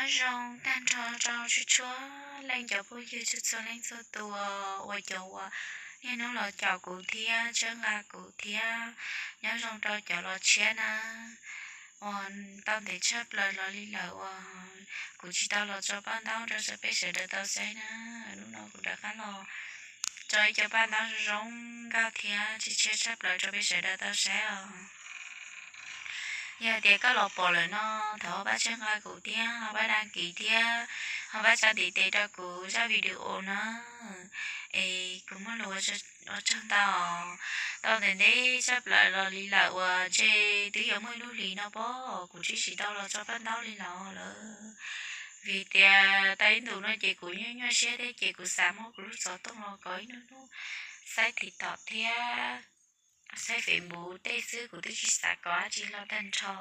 Nyob zoo tag nrho rau txhua txhua leej cov phooj ywg txhua txhua leej txhua tus uas cov uas niaj hnub los caum kuv thiab txhawb nqa kuv thiab. Nyob zoo rau cov los tshiab na, uas tau ntev tshaj plaws los li lawm uas kuv tsis tau los tso paj ntaub rau peb sawv daws tau saib na. Hnub no kuv rov qab los tso ib co paj ntaub zoo zoo nkauj thiab tshiab tshiab tshaj plaws rau peb sawv daws tau saib os. Yog tias koj los pom lawm no, thov ho pab txhawb nqa kuv thiab, ho pab đăng ký thiab, ho pab tsa ntiv tes rau kuv zaj video na. Es kuv muaj lus ua tsaug ntau. Tau ntev ntev tshaj plaws los li lawm uas ntshe twb yuav muaj ib lub hlis no pob kuv twb tsis tau los tso paj ntaub li los lawm. Vim tias tau ib ntus no ces kuv nyuaj nyuaj siab thiab ces kuv xav muab kuv lub xov tooj los kov ib hnub hnub saib TikTok thiab saib Facebook tej xwb, kuv twb tsis xav kov dab tsi los tag nrho.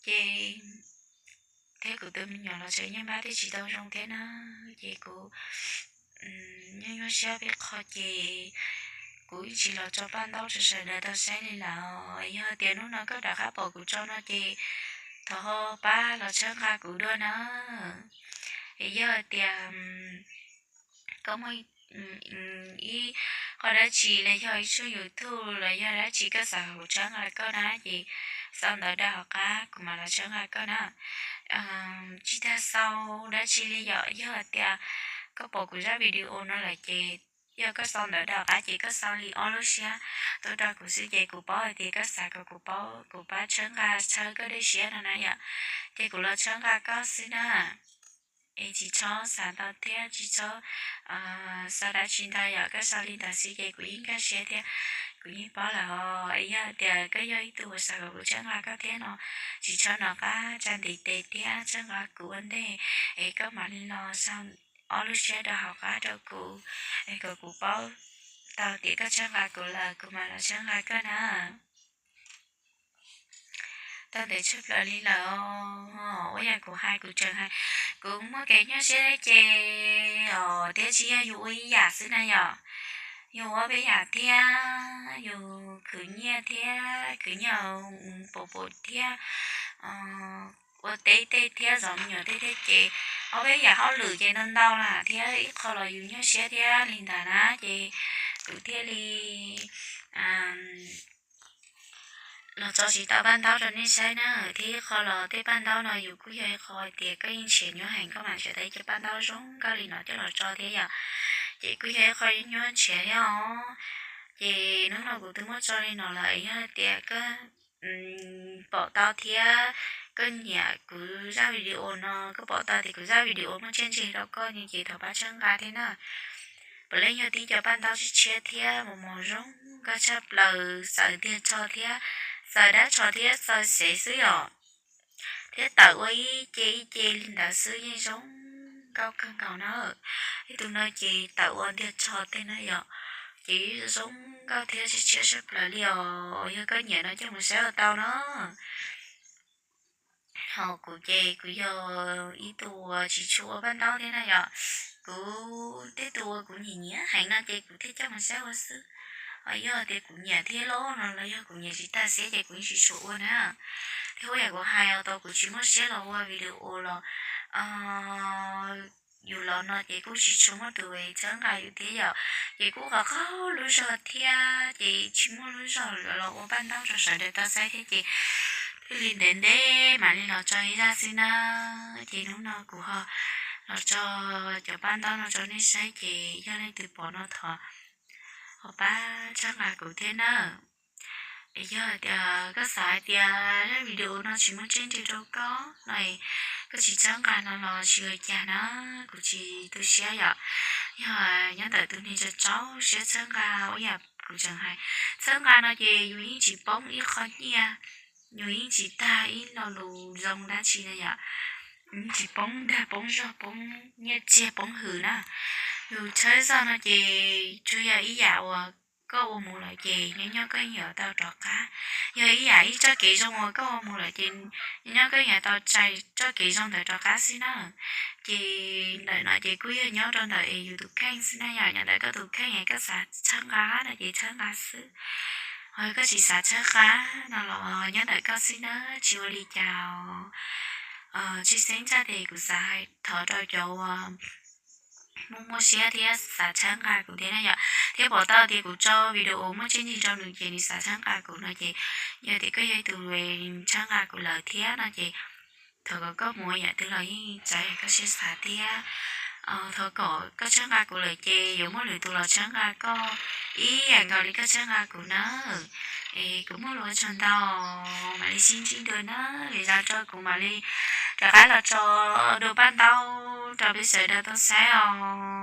Ces thiab kuv tus me nyuam los tsev nyob npab twb tsis tau zoo thiab na, ces kuv nyuaj nyuaj siab peb qho ces kuv yeej tsis los tso paj ntaub rau sawv daws tau saib li lawm. Yog tias hnub no koj rov qab pom kuv tso no ces thov ho pab los txhawb nqa kuv dua na. Es yog tias koj muaj ib qho dab tsi los yog ib tshooj YouTube los yog dab tsi koj xav kuv txhawb nqa koj na ces sau ntawv rau hauv qab kuv mam los txhawb nqa koj na. Tsis tas sau dab tsi li yom, yog tias koj pom kuv zaj video no lawm ces yog koj sau ntawv rau hauv qab ces koj sau li ob lub siab tuaj rau kuv xwb ces kuv paub hais tias koj xav kom kuv paub, kuv pab txhawb nqa txhawb koj dej siab no na yom, ces kuv los txhawb nqa koj xwb na. Es tsis txhob xav ntau thiab tsis txhob sau dab tsi ntau yom, koj sau li ntawd xwb ces kuv yeej nkag siab thiab kuv yeej paub lawm os. Es yog tias koj yog ib tug uas xav kom kuv txhawb nqa koj thiab no, tsis txhob nco qab tsa ntiv tes thiab txhawb nqa kuv ua ntej, es koj mam li los sau ob lub siab rau hauv qab rau kuv, es kom kuv paub tau tias koj txhawb nqa kuv lawm kuv mam los txhawb nqa koj na. Tau ntev tshaj plaws li lawm os, ua yam kuv hais kuv tseem hais, kuv muaj kev nyuaj siab ces os thiab tsis yog yus ua ib yam xwb na yom, yus ua peb yam thiab, yus khwv nyiaj thiab khwv nyiaj pum pum thiab ua teb tej thiab zov me nyuam tej thiab ces ob peb yam hauj lwm ces ntau ntau na thiab ib qho los yus nyuaj siab thiab li ntawd na ces kuv thiaj li los tso tsis tau paj ntaub rau nej saib na. Thiab ib qho los tej paj ntaub no yus kuj yog ib qho hais tias koj yeej nrhiav nyuaj heev koj mam nrhiav tau ib co paj ntaub zoo nkauj li no coj los tso thiab yom, ces kuj yog ib qho nyuaj nrhiav thiab os. Ces hnub no kuv twb muab tso li no lawm, yog hais tias koj pom tau thiab koj nyiam kuv zaj video no, koj pom tau tias kuv zaj video muaj txiaj ntsig rau koj no ces thov pab txhawb nqa thiab na. Puav leej yog tib co paj ntaub tshiab tshiab thiab mos mos zoo nkauj tshaj plaws, xaws ntiag tsho thiab, xaws dab tsho thiab xaws xev xwb yom, thiab tawm ua ib ce ib ce li ntawd xwb yeej zoo nkauj kawg nkaus na. Ib tug no ces tawm ua ntiag tsho tej na yom, ces zoo nkauj thiab tshiab tshiab tshaj plaws li os. Yog koj nyiam no coj mus saib ua tau na. Ho kuv ces kuv yog ib tug uas tsis tshua ua paj ntaub thiab na yom, kuv tej tug uas kuv nyiam nyiam heev no ces kuv thiaj coj mus saib ua xwb. Ho yog tias kuv nyiam thiab los no los yog kuv nyiam tsis tag siab ces kuv yeej tsis tshua ua na. Thiab ua yam kuv hais os, tau kuv tsis muaj siab los ua video los yus los no ces kuj tsis tshua muaj tus txhawb nqa yus thiab yom, ces kuj qhov qaug lub zog thiab ces tsis muaj lub zog los ua paj ntaub rau sawv daws tau saib thiab ces thiaj li ntev ntev mam li los tso ib zaj xwb na. Ces hnub no kuv ho los tso cov paj ntaub no rau nej saib ces yog leej twg pom no thov ho pab txhawb nqa kuv thiab na. Es yog hais tias koj xav hais tias zaj video no tsis muaj tseeb ntsig rau koj no, koj tsis txhawb nqa no los tsis ua cas na, kuv tsis tu siab yom. Yog nyob ntawm tus neeg tsaus tsaus siab txhawb nqa, ua yam kuv tseem hais, txhawb nqa no ces yus yeej tsis poob ib qho nyiaj, yus yeej tsis tag ib lo lus zoo dab tsi na yom. Yus yeej tsis poob dag poob zog poob nyiaj txiag poob hwm na. Yus txhawb zog no ces tsuas yog ib yam uas koj ua mus lawm ces nyob nyob koj yeej yuav tau rov qab. Yog ib yam ib txoj kev zoo uas koj ua mus lawm ces nyob nyob koj yeej yuav tau txais txoj kev zoo ntawd rov qab xwb na. Ces ntawm no ces kuj yog nyob rau ntawm es yus tus kheej xwb na yom, nyob ntawm koj tus kheej es koj xav txhawb nqa no ces txhawb nqa xwb. Ho koj tsis xav txhawb nqa no los nyob ntawm koj xwb na, tsis ua li cas os. tshwj xeeb tshaj tias kuv xav hais thov rau cov uas muaj muaj siab thiab xav tshawb nqa kuv thiab na yom, thiab pom tau tias kuv tso video muaj tseeb ntseeg rau nws ces nws xav tshawb nqa kuv no ces, yog tias koj yog ib tug tshawb nqa kuv lawm thiab no ces thov kom koj mus yam twg los yeej txais koj siab xav thiab thov kom koj tshawb nqa kuv lawm ces yuav muaj lwm tus los tshawb nqa koj ib yam nkaus li koj tshawb nqa kuv na. Es kuv muaj lus ua tsaug ntau, mam li sib ntsib dua na, li los rau kuv mam li rov qab los tso dua paj ntaub rau peb sawv daws tau saib os.